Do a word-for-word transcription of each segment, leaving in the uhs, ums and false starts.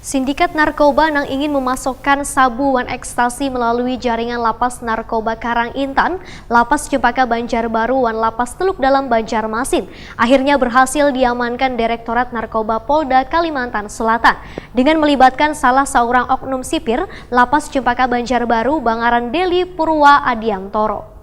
Sindikat narkoba nang ingin memasokkan sabu wan ekstasi melalui jaringan Lapas Narkoba Karang Intan, Lapas Cempaka Banjarbaru, wan Lapas Teluk Dalam Banjarmasin akhirnya berhasil diamankan Direktorat Narkoba Polda Kalimantan Selatan dengan melibatkan salah seorang oknum sipir Lapas Cempaka Banjarbaru bangaran Deli Purwa Adiantoro.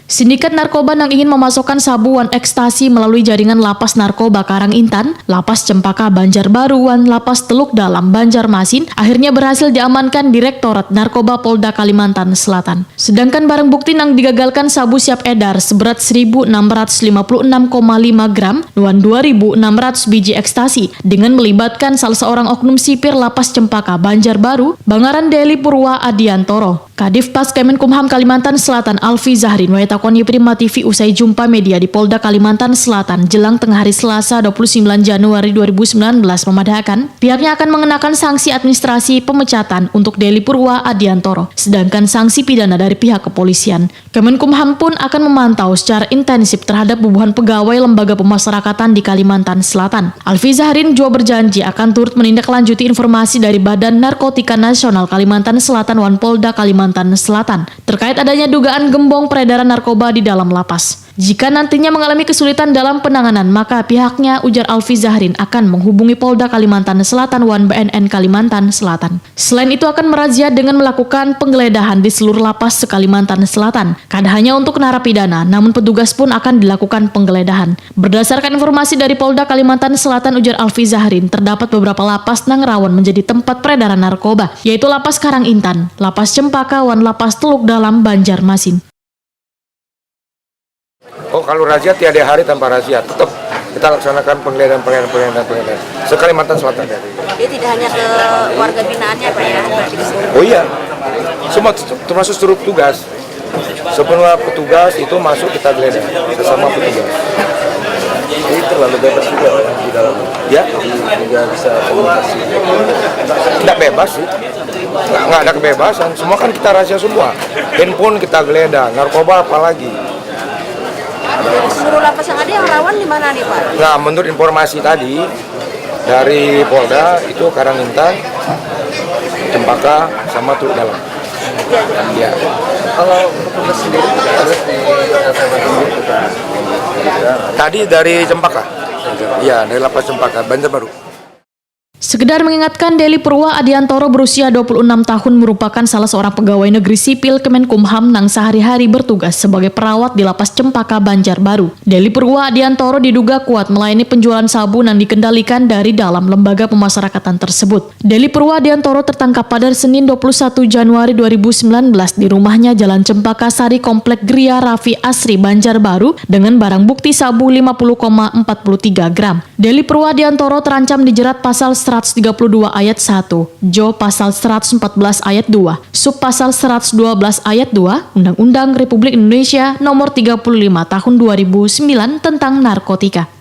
Sindikat narkoba nang ingin memasokkan sabu wan ekstasi melalui jaringan Lapas Narkoba Karang Intan, Lapas Cempaka Banjarbaru, wan Lapas Teluk Dalam Banjarmasin akhirnya berhasil diamankan Direktorat Narkoba Polda Kalimantan Selatan. Sedangkan barang bukti nang digagalkan sabu siap edar seberat seribu enam ratus lima puluh enam koma lima gram wan dua ribu enam ratus biji ekstasi dengan melibatkan salah seorang oknum sipir Lapas Cempaka Banjarbaru bangaran Deli Purwa Adiantoro. Kadif Pas Kemenkumham Kalimantan Selatan Alfi Zahrin wayatakoni Prima T V usai jumpa media di Polda Kalimantan Selatan jelang tengah hari Selasa dua puluh sembilan Januari dua ribu sembilan belas memadahakan pihaknya akan mengenakan sanksi administrasi pemecatan untuk Deli Purwa Adiantoro, sedangkan sanksi pidana dari pihak kepolisian. Kemenkumham pun akan memantau secara intensif terhadap bubuhan pegawai lembaga pemasyarakatan di Kalimantan Selatan. Alfi Zahrin juga berjanji akan turut menindaklanjuti informasi dari Badan Narkotika Nasional Kalimantan Selatan wan Polda Kalimantan Selatan terkait adanya dugaan gembong peredaran narkoba di dalam lapas. Jika nantinya mengalami kesulitan dalam penanganan, maka pihaknya, ujar Alfi Zahrin, akan menghubungi Polda Kalimantan Selatan wan B N N Kalimantan Selatan. Selain itu akan merazia dengan melakukan penggeledahan di seluruh lapas se-Kalimantan Selatan. Kada hanya untuk narapidana, namun petugas pun akan dilakukan penggeledahan. Berdasarkan informasi dari Polda Kalimantan Selatan, ujar Alfi Zahrin, terdapat beberapa lapas nang rawan menjadi tempat peredaran narkoba, yaitu Lapas Karang Intan, Lapas Cempaka, wan Lapas Teluk Dalam Banjarmasin. Oh, kalau razia tiada hari tanpa razia, tetap kita laksanakan penggeledahan, penggeledahan, penggeledahan, penggeledahan. Se-Kalimantan Selatan. Jadi tidak hanya ke warga binaannya, Pak, ya, Pak, di sini? Oh iya, semua termasuk seluruh petugas. Semua petugas itu masuk kita geledah, sesama petugas. Jadi terlalu bebas juga, Pak, di dalam. Ya? Jadi juga bisa komunikasi. Tidak bebas sih. Nggak, nggak ada kebebasan, semua kan kita razia semua. Handphone kita geledah, narkoba apalagi. Dari seluruh lapas yang ada, yang rawan di mana nih, Pak? Nah, menurut informasi tadi dari Polda, itu Karang Intan, Cempaka, sama Teluk Dalam. Ya. Kalau petugas sendiri, petugas di Lapas sendiri, petugas Tadi dari Cempaka. Ya, dari Lapas Cempaka, Banjarbaru. Sekedar mengingatkan, Deli Purwa Adiantoro berusia dua puluh enam tahun merupakan salah seorang pegawai negeri sipil Kemenkumham nang sehari-hari bertugas sebagai perawat di Lapas Cempaka Banjarbaru. Deli Purwa Adiantoro diduga kuat melayani penjualan sabu nang dikendalikan dari dalam lembaga pemasyarakatan tersebut. Deli Purwa Adiantoro tertangkap pada Senin dua puluh satu Januari dua ribu sembilan belas di rumahnya Jalan Cempaka Sari, Komplek Gria Raffi Asri, Banjarbaru dengan barang bukti sabu lima puluh koma empat puluh tiga gram. Deli Purwadiantoro terancam dijerat Pasal seratus tiga puluh dua Ayat satu, Jo Pasal seratus empat belas Ayat dua, Subpasal seratus dua belas Ayat dua, Undang-Undang Republik Indonesia Nomor tiga puluh lima Tahun dua ribu sembilan tentang Narkotika.